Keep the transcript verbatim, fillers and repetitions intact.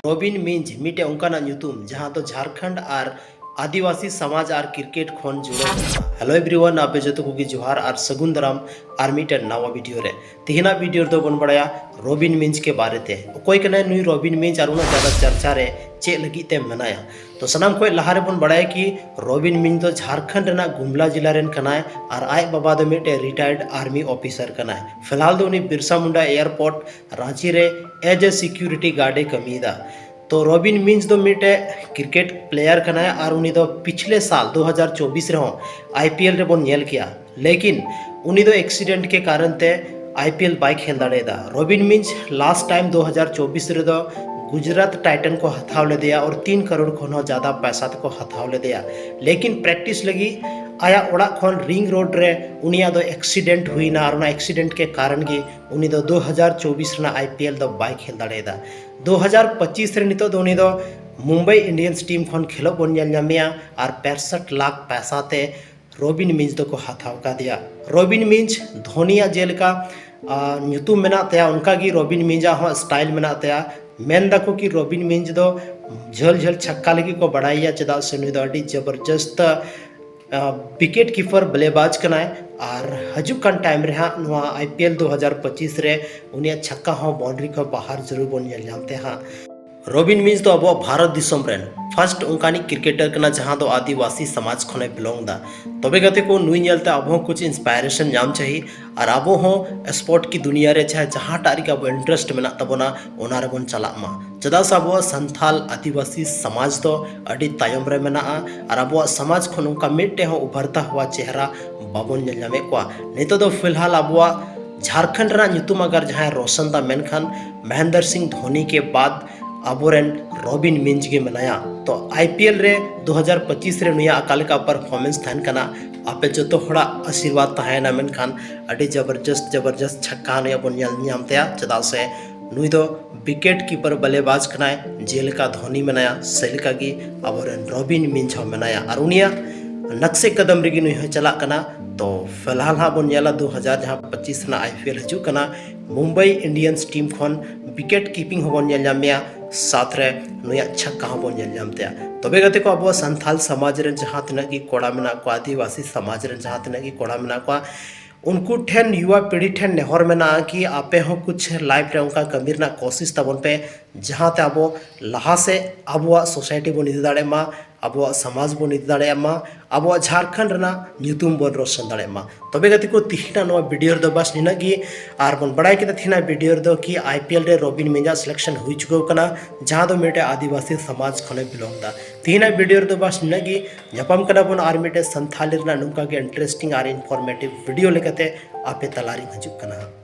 ᱨᱚᱵᱤᱱ ᱢᱤᱧᱡᱽ ᱢᱤᱫᱴᱮᱡ ᱚᱱᱠᱟᱱᱟᱜ ᱧᱩᱛᱩᱢ ᱡᱟᱦᱟᱸ ᱫᱚ ᱡᱷᱟᱲᱠᱷᱚᱸᱰ ᱟᱨ ᱟᱹᱫᱤᱵᱟᱹᱥᱤ ᱥᱚᱢᱟᱡᱽ ᱟᱨ ᱠᱨᱤᱠᱮᱴ ᱠᱷᱚᱱ ᱡᱩᱲᱟᱹᱣ ᱢᱮᱱᱟᱜᱼᱟ᱾ ᱦᱮᱞᱳ ᱮᱵᱷᱨᱤᱣᱟᱱ, ᱟᱯᱮ ᱡᱚᱛᱚ ᱠᱚᱜᱮ ᱡᱚᱦᱟᱨ ᱟᱨ ᱥᱟᱹᱜᱩᱱ ᱫᱟᱨᱟᱢ ᱟᱨ ᱢᱤᱫᱴᱮᱱ ᱱᱟᱣᱟ ᱵᱷᱤᱰᱤᱭᱳ ᱨᱮ᱾ ᱛᱮᱦᱮᱧᱟᱜ ᱵᱷᱤᱰᱤᱭᱳ ᱨᱮᱫᱚ ᱵᱚᱱ ᱵᱟᱲᱟᱭᱟ ᱨᱚᱵᱤᱱ ᱢᱤᱧᱡᱽ ᱠᱮ ᱵᱟᱨᱮ ᱛᱮ᱾ ᱚᱠᱚᱭ ᱠᱟᱱᱟᱭ ᱱᱩᱭ ᱨᱚᱵᱤᱱ ᱢᱤᱧᱡᱽ ᱟᱨ ᱩᱱᱟᱹᱜ ᱡᱟᱫᱟ ᱪᱟᱨᱪᱟ ᱨᱮ ᱪᱮᱫ ᱞᱟᱹᱜᱤᱫ ᱛᱮ ᱢᱮᱱᱟᱭᱟ? ᱛᱚ ᱥᱟᱱᱟᱢ ᱠᱷᱚᱱ ᱞᱟᱦᱟ ᱨᱮᱵᱚᱱ ᱵᱟᱲᱟᱭᱟ ᱠᱤ ᱨᱚᱵᱤᱱ ᱢᱤᱧᱡᱽ ᱫᱚ ᱡᱷᱟᱲᱠᱷᱚᱸᱰ ᱨᱮᱱᱟᱜ ᱜᱩᱢᱞᱟ ᱡᱮᱞᱟ ᱨᱮᱱ ᱠᱟᱱᱟᱭ ᱟᱨ ᱟᱡ ᱵᱟᱵᱟ ᱫᱚ ᱢᱤᱫᱴᱮᱡ ᱨᱤᱴᱟᱭᱟᱨᱰ ᱟᱨᱢᱤ ᱚᱯᱷᱤᱥᱟᱨ ᱠᱟᱱᱟᱭ᱾ ᱯᱷᱤᱞᱦᱟᱞ ᱫᱚ ᱩᱱᱤ ᱵᱤᱨᱥᱟ ᱢᱩᱱᱰᱟ ᱮᱭᱟᱨᱯᱳᱨᱴ ᱨᱟᱸᱪᱤ ᱨᱮ ᱮᱡ ᱮ ᱥᱤᱠᱤᱭᱩᱨᱤᱴᱤ ᱜᱟᱨᱰ ᱮ ᱠᱟᱹᱢᱤᱭᱮᱫᱟ᱾ ᱛᱚ ᱨᱚᱵᱤᱱ ᱢᱤᱧᱡᱽ ᱫᱚ ᱢᱤᱫᱴᱮᱡ ᱠᱨᱤᱠᱮᱴ ᱯᱞᱮᱭᱟᱨ ᱠᱟᱱᱟᱭ ᱟᱨ ᱩᱱᱤ ᱫᱚ ᱯᱤᱪᱷᱞᱮ ᱥᱟᱞ ᱫᱩ ᱦᱟᱡᱟᱨ ᱪᱚᱵᱵᱤᱥ ᱨᱮᱦᱚᱸ ᱟᱭ ᱯᱤ ᱮᱞ ᱨᱮᱵᱚᱱ ᱧᱮᱞ ᱠᱮᱜᱼᱟ, ᱞᱮᱠᱤᱱ ᱩᱱᱤ ᱫᱚ ᱮᱠᱥᱤᱰᱮᱱᱴ ᱠᱮ ᱠᱟᱨᱚᱱ ᱛᱮ ᱟᱭ ᱯᱤ ᱮᱞ ᱵᱟᱭ ᱠᱷᱮᱞ ᱫᱟᱲᱮᱭᱟᱫᱟ᱾ ᱨᱚᱵᱤᱱ ᱢᱤᱧᱡᱽ ᱞᱟᱥᱴ ᱴᱟᱭᱤᱢ ᱫᱩ ᱦᱟᱡᱟᱨ ᱪᱚᱵᱵᱤᱥ ᱨᱮᱫᱚ ᱜᱩᱡᱽᱨᱟᱴ ᱴᱟᱭᱴᱟᱱ ᱠᱚ ᱦᱟᱛᱟᱣ ᱞᱮᱫᱮᱭᱟ ᱟᱨ ᱛᱤᱱ ᱠᱟᱨᱳᱲ ᱠᱷᱚᱱ ᱦᱚᱸ ᱡᱟᱫᱟ ᱯᱚᱭᱥᱟ ᱛᱮᱠᱚ ᱦᱟᱛᱟᱣ ᱞᱮᱫᱮᱭᱟ, ᱞᱮᱠᱤᱱ ᱯᱨᱮᱠᱴᱤᱥ ᱞᱟᱹᱜᱤᱫ ᱟᱭᱟᱜ ᱚᱲᱟᱜ ᱠᱷᱚᱱ ᱨᱤᱝ ᱨᱳᱰ ᱨᱮ ᱩᱱᱤᱭᱟᱜ ᱫᱚ ᱮᱠᱥᱤᱰᱮᱱᱴ ᱦᱩᱭᱱᱟ ᱟᱨ ᱚᱱᱟ ᱮᱠᱥᱤᱰᱮᱱᱴ ᱠᱮ ᱠᱟᱨᱚᱱ ᱜᱮ ᱩᱱᱤ ᱫᱚ ᱫᱩ ᱦᱟᱡᱟᱨ ᱪᱚᱵᱵᱤᱥ ᱨᱮᱱᱟᱜ ᱟᱭ ᱯᱤ ᱮᱞ ᱫᱚ ᱵᱟᱭ ᱠᱷᱮᱞ ᱫᱟᱲᱮᱭᱟᱫᱟ᱾ ᱫᱩ ᱦᱟᱡᱟᱨ ᱯᱚᱸᱪᱤᱥ ᱨᱮ ᱱᱤᱛᱚᱜ ᱫᱚ ᱩᱱᱤ ᱫᱚ ᱢᱩᱢᱵᱟᱭ ᱤᱱᱰᱤᱭᱟᱱᱥ ᱴᱤᱢ ᱠᱷᱚᱱ ᱠᱷᱮᱞᱳᱜ ᱵᱚᱱ ᱧᱮᱞ ᱧᱟᱢᱮᱭᱟ ᱟᱨ ᱯᱮᱸᱥᱚᱴ ᱞᱟᱠᱷ ᱯᱚᱭᱥᱟ ᱛᱮ ᱨᱚᱵᱤᱱ ᱢᱤᱧᱡᱽ ᱫᱚᱠᱚ ᱦᱟᱛᱟᱣ ᱠᱟᱫᱮᱭᱟ᱾ ᱨᱚᱵᱤᱱ ᱢᱤᱧᱡᱽ ᱫᱷᱳᱱᱤᱭᱟᱜ ᱡᱮᱞᱮᱠᱟ, ᱟ, ᱧᱩᱛᱩᱢ ᱢᱮᱱᱟᱜ ᱛᱟᱭᱟ, ᱚᱱᱠᱟᱜᱮ ᱨᱚᱵᱤᱱ ᱢᱤᱧᱡᱽ ᱟᱜ ᱦᱚᱸ ᱥᱴᱟᱭᱤᱞ ᱢᱮᱱᱟᱜ ᱛᱟᱭᱟ᱾ ᱢᱮᱱ ᱫᱟᱠᱚ ᱠᱤ ᱨᱚᱵᱤᱱ ᱢᱤᱧᱡᱽ ᱫᱚ ᱡᱷᱟᱹᱞ ᱡᱷᱟᱹᱞ ᱪᱷᱟᱠᱠᱟ ᱞᱟᱹᱜᱤᱫ ᱠᱚ ᱵᱟᱲᱟᱭᱮᱭᱟ, ᱪᱮᱫᱟᱜ ᱥᱮ ᱱᱩᱭ ᱫᱚ ᱟᱹᱰᱤ ᱡᱚᱵᱚᱨᱡᱚᱥᱛ ᱣᱤᱠᱮᱴ ᱠᱤᱯᱟᱨ ᱵᱟᱞᱮᱵᱟᱡᱽ ᱠᱟᱱᱟᱭ᱾ ᱟᱨ ᱦᱤᱡᱩᱜ ᱠᱟᱱ ᱴᱟᱭᱤᱢ ᱨᱮ ᱦᱟᱸᱜ ᱱᱚᱣᱟ ᱟᱭ ᱯᱤ ᱮᱞ ᱫᱩ ᱦᱟᱡᱟᱨ ᱯᱚᱸᱪᱤᱥ ᱨᱮ ᱩᱱᱤᱭᱟᱜ ᱪᱷᱟᱠᱠᱟ ᱦᱚᱸ ᱵᱟᱣᱩᱱᱰᱨᱤ ᱠᱷᱚᱱ ᱵᱟᱦᱟᱨ ᱡᱟᱹᱨᱩᱲ ᱵᱚᱱ ᱧᱮᱞ ᱧᱟᱢ ᱛᱟᱭᱟ ᱦᱟᱸᱜ᱾ ᱨᱚᱵᱤᱱ ᱢᱤᱧᱡᱽ ᱫᱚ ᱟᱵᱚᱣᱟᱜ ᱵᱷᱟᱨᱚᱛ ᱫᱤᱥᱚᱢ ᱨᱮᱱ ᱯᱷᱟᱨᱥᱴ ᱚᱱᱠᱟᱱᱤᱡ ᱠᱨᱤᱠᱮᱴᱟᱨ ᱠᱟᱱᱟ ᱡᱟᱦᱟᱸ ᱫᱚ ᱟᱹᱫᱤᱵᱟᱹᱥᱤ ᱥᱚᱢᱟᱡᱽ ᱠᱷᱚᱱᱮ ᱵᱤᱞᱚᱝ ᱫᱟ᱾ ᱛᱚᱵᱮ ᱜᱟᱛᱮ ᱠᱚ, ᱱᱩᱭ ᱧᱮᱞᱛᱮ ᱟᱵᱚ ᱦᱚᱸ ᱠᱩᱪ ᱤᱱᱥᱯᱟᱭᱨᱮᱥᱚᱱ ᱧᱟᱢ ᱪᱟᱹᱦᱤ ᱟᱨ ᱟᱵᱚ ᱦᱚᱸ ᱥᱯᱳᱨᱴ ᱠᱤ ᱫᱩᱱᱤᱭᱟᱹ ᱨᱮ ᱪᱟᱦᱮ ᱡᱟᱦᱟᱸᱴᱟᱜ ᱨᱮᱜᱮ ᱟᱵᱚ ᱤᱱᱴᱟᱨᱮᱥᱴ ᱢᱮᱱᱟᱜ ᱛᱟᱵᱚᱱᱟ, ᱚᱱᱟ ᱨᱮᱵᱚᱱ ᱪᱟᱞᱟᱜ ᱢᱟ᱾ ᱪᱮᱫᱟᱜ ᱥᱮ ᱟᱵᱚᱣᱟᱜ ᱥᱟᱱᱛᱟᱞ ᱟᱹᱫᱤᱵᱟᱹᱥᱤ ᱥᱚᱢᱟᱡᱽ ᱫᱚ ᱟᱹᱰᱤ ᱛᱟᱭᱚᱢ ᱨᱮ ᱢᱮᱱᱟᱜᱼᱟ ᱟᱨ ᱟᱵᱚᱣᱟᱜ ᱥᱚᱢᱟᱡᱽ ᱠᱷᱚᱱ ᱚᱱᱠᱟ ᱢᱤᱫᱴᱮᱡ ᱦᱚᱸ ᱩᱵᱷᱟᱨᱛᱟ ᱦᱩᱣᱟ ᱪᱮᱦᱨᱟ ᱵᱟᱵᱚᱱ ᱧᱮᱞ ᱧᱟᱢᱮᱫ ᱠᱚᱣᱟ᱾ ᱱᱤᱛᱚᱜ ᱫᱚ ᱯᱷᱤᱞᱦᱟᱞ ᱟᱵᱚᱣᱟᱜ ᱡᱷᱟᱲᱠᱷᱚᱸᱰ ᱨᱮᱱᱟᱜ ᱧᱩᱛᱩᱢ ᱟᱜᱟᱨ ᱡᱟᱦᱟᱸᱭ ᱨᱳᱥᱚᱱ ᱫᱟ ᱢᱮᱱᱠᱷᱟᱱ ᱢᱚᱦᱮᱱᱫᱚᱨ ᱥᱤᱝ ᱫᱷᱳᱱᱤ ᱠᱮ ᱵᱟᱫ ᱟᱵᱚᱨᱮᱱ ᱨᱚᱵᱤᱱ ᱢᱤᱧᱡᱽ ᱜᱮ ᱢᱮᱱᱟᱭᱟ᱾ ᱛᱚ ᱟᱭ ᱯᱤ ᱮᱞ ᱨᱮ ᱫᱩ ᱦᱟᱡᱟᱨ ᱯᱚᱸᱪᱤᱥ ᱨᱮ ᱱᱩᱭᱟᱜ ᱚᱠᱟ ᱞᱮᱠᱟ ᱯᱟᱨᱯᱷᱚᱨᱢᱮᱱᱥ ᱛᱟᱦᱮᱱ ᱠᱟᱱᱟ, ᱟᱯᱮ ᱡᱚᱛᱚ ᱦᱚᱲᱟᱜ ᱟᱥᱤᱨᱵᱟᱫᱽ ᱛᱟᱦᱮᱸᱭᱮᱱᱟ, ᱢᱮᱱᱠᱷᱟᱱ ᱟᱹᱰᱤ ᱡᱚᱵᱚᱨᱡᱚᱥᱛ ᱡᱚᱵᱚᱨᱡᱚᱥᱛ ᱪᱷᱟᱠᱠᱟ ᱱᱩᱭᱟᱜ ᱵᱚᱱ ᱧᱮᱞ ᱧᱟᱢ ᱛᱟᱭᱟ, ᱪᱮᱫᱟᱜ ᱥᱮ ᱱᱩᱭ ᱫᱚ ᱣᱤᱠᱮᱴ ᱠᱤᱯᱟᱨ ᱵᱟᱞᱮᱵᱟᱡᱽ ᱠᱟᱱᱟᱭ᱾ ᱡᱮᱞᱮᱠᱟ ᱫᱷᱳᱱᱤ ᱢᱮᱱᱟᱭᱟ, ᱥᱮ ᱞᱮᱠᱟ ᱜᱮ ᱟᱵᱚᱨᱮᱱ ᱨᱚᱵᱤᱱ ᱢᱤᱧᱡᱽ ᱦᱚᱸ ᱢᱮᱱᱟᱭᱟ᱾ ᱟᱨ ᱩᱱᱤᱭᱟᱜ ᱱᱟᱠᱥᱮ ᱠᱟᱫᱟᱢ ᱨᱮᱜᱮ ᱱᱩᱭ ᱦᱚᱸᱭ ᱪᱟᱞᱟᱜ ᱠᱟᱱᱟ᱾ ᱛᱚ ᱯᱷᱤᱞᱦᱟᱞ ᱦᱟᱸᱜ ᱵᱚᱱ ᱧᱮᱞᱟ ᱫᱩ ᱦᱟᱡᱟᱨ ᱡᱟᱦᱟᱸ ᱯᱚᱸᱪᱤᱥ ᱨᱮᱱᱟᱜ ᱟᱭ ᱯᱤ ᱮᱞ ᱦᱤᱡᱩᱜ ᱠᱟᱱᱟ, ᱢᱩᱢᱵᱟᱭ ᱤᱱᱰᱤᱭᱟᱱᱥ ᱴᱤᱢ ᱠᱷᱚᱱ ᱣᱤᱠᱮᱴ ᱠᱤᱯᱤᱝ ᱦᱚᱸᱵᱚᱱ ᱧᱮᱞ ᱧᱟᱢᱮᱭᱟ᱾ ᱥᱟᱛ ᱨᱮ ᱱᱩᱭᱟᱜ ᱪᱷᱟᱠᱟ ᱦᱚᱸᱵᱚᱱ ᱧᱮᱞ ᱧᱟᱢ ᱛᱟᱭᱟ᱾ ᱛᱚᱵᱮ ᱜᱟᱛᱮ ᱠᱚ, ᱟᱵᱚᱣᱟᱜ ᱥᱟᱱᱛᱟᱞ ᱥᱚᱢᱟᱡᱽ ᱨᱮᱱ ᱡᱟᱦᱟᱸ ᱛᱤᱱᱟᱹᱜ ᱜᱮ ᱠᱚᱲᱟ ᱢᱮᱱᱟᱜ ᱠᱚᱣᱟ, ᱟᱹᱫᱤᱵᱟᱹᱥᱤ ᱥᱚᱢᱟᱡᱽ ᱨᱮᱱ ᱡᱟᱦᱟᱸ ᱛᱤᱱᱟᱹᱜ ᱜᱮ ᱠᱚᱲᱟ ᱢᱮᱱᱟᱜ ᱠᱚᱣᱟ, ᱩᱱᱠᱩ ᱴᱷᱮᱱ, ᱭᱩᱣᱟ ᱯᱤᱲᱦᱤ ᱴᱷᱮᱱ ᱱᱮᱦᱚᱨ ᱢᱮᱱᱟᱜᱼᱟ ᱠᱤ ᱟᱯᱮ ᱦᱚᱸ ᱠᱩᱪᱷ life ᱨᱮ ᱚᱱᱠᱟ ᱠᱟᱹᱢᱤ ᱨᱮᱱᱟᱜ ᱠᱳᱥᱤᱥ ᱛᱟᱵᱚᱱ ᱯᱮ, ᱡᱟᱦᱟᱸᱛᱮ ᱟᱵᱚ ᱞᱟᱦᱟ ᱥᱮᱫ ᱟᱵᱚᱣᱟᱜ society ᱵᱚᱱ ᱤᱫᱤ ᱫᱟᱲᱮᱭᱟᱜ ᱢᱟ, ᱟᱵᱚᱣᱟᱜ ᱥᱚᱢᱟᱡᱽ ᱵᱚᱱ ᱤᱫᱤ ᱫᱟᱲᱮᱭᱟᱜ ᱢᱟ, ᱟᱵᱚᱣᱟᱜ ᱡᱷᱟᱲᱠᱷᱚᱸᱰ ᱨᱮᱱᱟᱜ ᱧᱩᱛᱩᱢ ᱵᱚᱱ ᱨᱳᱥᱚᱱ ᱫᱟᱲᱮᱭᱟᱜ ᱢᱟ᱾ ᱛᱚᱵᱮ ᱜᱟᱛᱮ ᱠᱚ, ᱛᱤᱦᱤᱧᱟᱜ ᱱᱚᱣᱟ video ᱨᱮᱫᱚ ᱵᱟᱥ ᱱᱤᱱᱟᱹᱜ ᱜᱮ᱾ ᱟᱨ ᱵᱚᱱ ᱵᱟᱲᱟᱭ ᱠᱮᱫᱟ ᱛᱤᱦᱤᱧᱟᱜ video ᱨᱮᱫᱚ ᱠᱤ IPL ᱨᱮ ᱨᱚᱵᱤᱱ ᱢᱮᱧᱡᱟᱜ selection ᱦᱩᱭ ᱪᱩᱠᱟᱹᱣ ᱠᱟᱱᱟ, ᱡᱟᱦᱟᱸ ᱫᱚ ᱢᱤᱫᱴᱮᱡ ᱟᱹᱫᱤᱵᱟᱹᱥᱤ ᱥᱚᱢᱟᱡᱽ ᱠᱷᱚᱱᱮ belong ᱫᱟ᱾ ᱛᱤᱦᱤᱧᱟᱜ video ᱨᱮᱫᱚ ᱵᱟᱥ ᱱᱤᱱᱟᱹᱜ ᱜᱮ᱾ ᱧᱟᱯᱟᱢ ᱠᱟᱱᱟ ᱵᱚᱱ ᱟᱨ ᱢᱤᱫᱴᱮᱡ ᱥᱟᱱᱛᱷᱟᱞᱤ ᱨᱮᱱᱟᱜ ᱱᱚᱝᱠᱟ ᱜᱮ interesting ᱟᱨ informative video ᱞᱮᱠᱟᱛᱮ ᱟᱯᱮ ᱛᱟᱞᱟᱨᱤᱧ ᱦᱤᱡᱩᱜ ᱠᱟᱱᱟ ᱦᱟᱸᱜ᱾